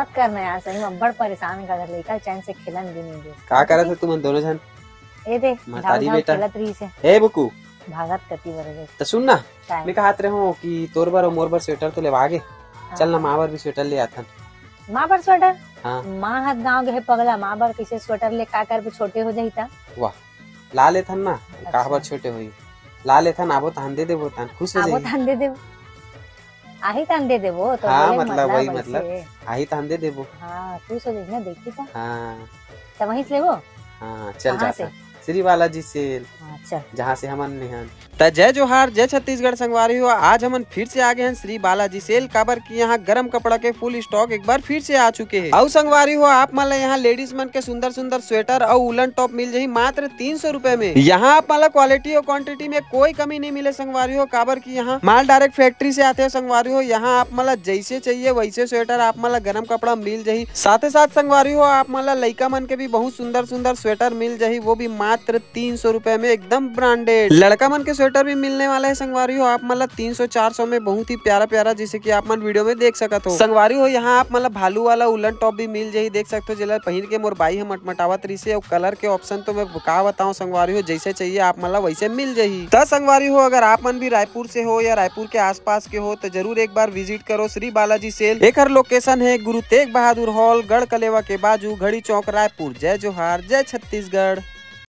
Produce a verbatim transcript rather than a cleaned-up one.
मत कर ना यार, सही में बड़ परेशान कर दे, लइका चैन से खेलन भी नहीं दे। का करत हे तुमन दोनों झन? ए दे, महतारी धाव धाव बेटा। खेलत रहिस हे। ए बुकू। भागत कति बर गे। त सुन ना, काय? मैं कहत रहे हूँ कि तोर बर अउ मोर बर स्वेटर तो लेवा गे। हाँ। चल ना, माँ बर भी स्वेटर ले आथन। माँ बर स्वेटर? हाँ। माँ हाथ गाँव गे हे पगला, माँ बर कैसे स्वेटर ले का करबे, छोटे हो जाही त। वाह, ला लेथन ना, अच्छा। काबर छोटे होही, ला लेथन, आबो तहन दे देबो, तहन खुश हो आबो जाही। तहन दे देबो। आही तहन दे देबो, तो हाँ, बोले के मतलब, मतलब वही ऐसे। मतलब, आही तहन दे देबो। हाँ, खुश हो जाही ना, देखी त। हाँ। त वहीं से लेबो? हाँ, चल कहाँ जाता। से? श्री बालाजी सेल, हाँ, चल। जहाँ से हमन लेहन। त जय जोहार, जय छत्तीसगढ़ संगवारी हो। आज हमन फिर से आ गे हन श्री बालाजी सेल, काबर कि यहाँ गरम कपड़ा के full stock एक बार फिर से आ चुके हे। अउ संगवारी हो, आप मन ला यहाँ ladies मन के सुंदर सुंदर स्वेटर अउ woolen top मिल जाही मात्र तीन सौ रुपए में। यहाँ आप मन ला quality अउ quantity में कोई कमी नहीं मिले संगवारी हो, काबर कि यहाँ माल direct factory से आथे संगवारी हो। यहाँ आप मन ला जैसे चाहिए वैसे स्वेटर आप मन ला गरम कपड़ा मिल जाही। साथे साथ संगवारी हो, आप मन ला लइका मन के भी बहुत सुंदर सुंदर स्वेटर मिल जाही, वो भी मात्र तीन सौ रुपए में एकदम branded। लड़का मन के स्वेटर भी मिलने वाला हे संगवारी हो, आप मन ला तीन सौ चार सौ में बहुत ही प्यारा प्यारा, जैसे कि आप मन video में देख सकत हो। संगवारी हो, यहाँ आप मन ला भालू वाला woolen top भी मिल जाही, देख सकत हो, जेला पहिर के मोर बाई ह मटमटावत रहिसे। अउ colour के option तो मैं का बताऊं संगवारी हो, जैसे चाहिए आप मन ला वैसे मिल जाही। त संगवारी हो, अगर आप मन भी रायपुर से हो या रायपुर के आसपास के हो, तो जरूर एक बार visit करो श्री बालाजी सेल। एकर location हे गुरु तेग बहादुर हॉल, गढ़ कलेवा के बाजू, घड़ी चौक, रायपुर। जय जोहार, जय छत्तीसगढ़।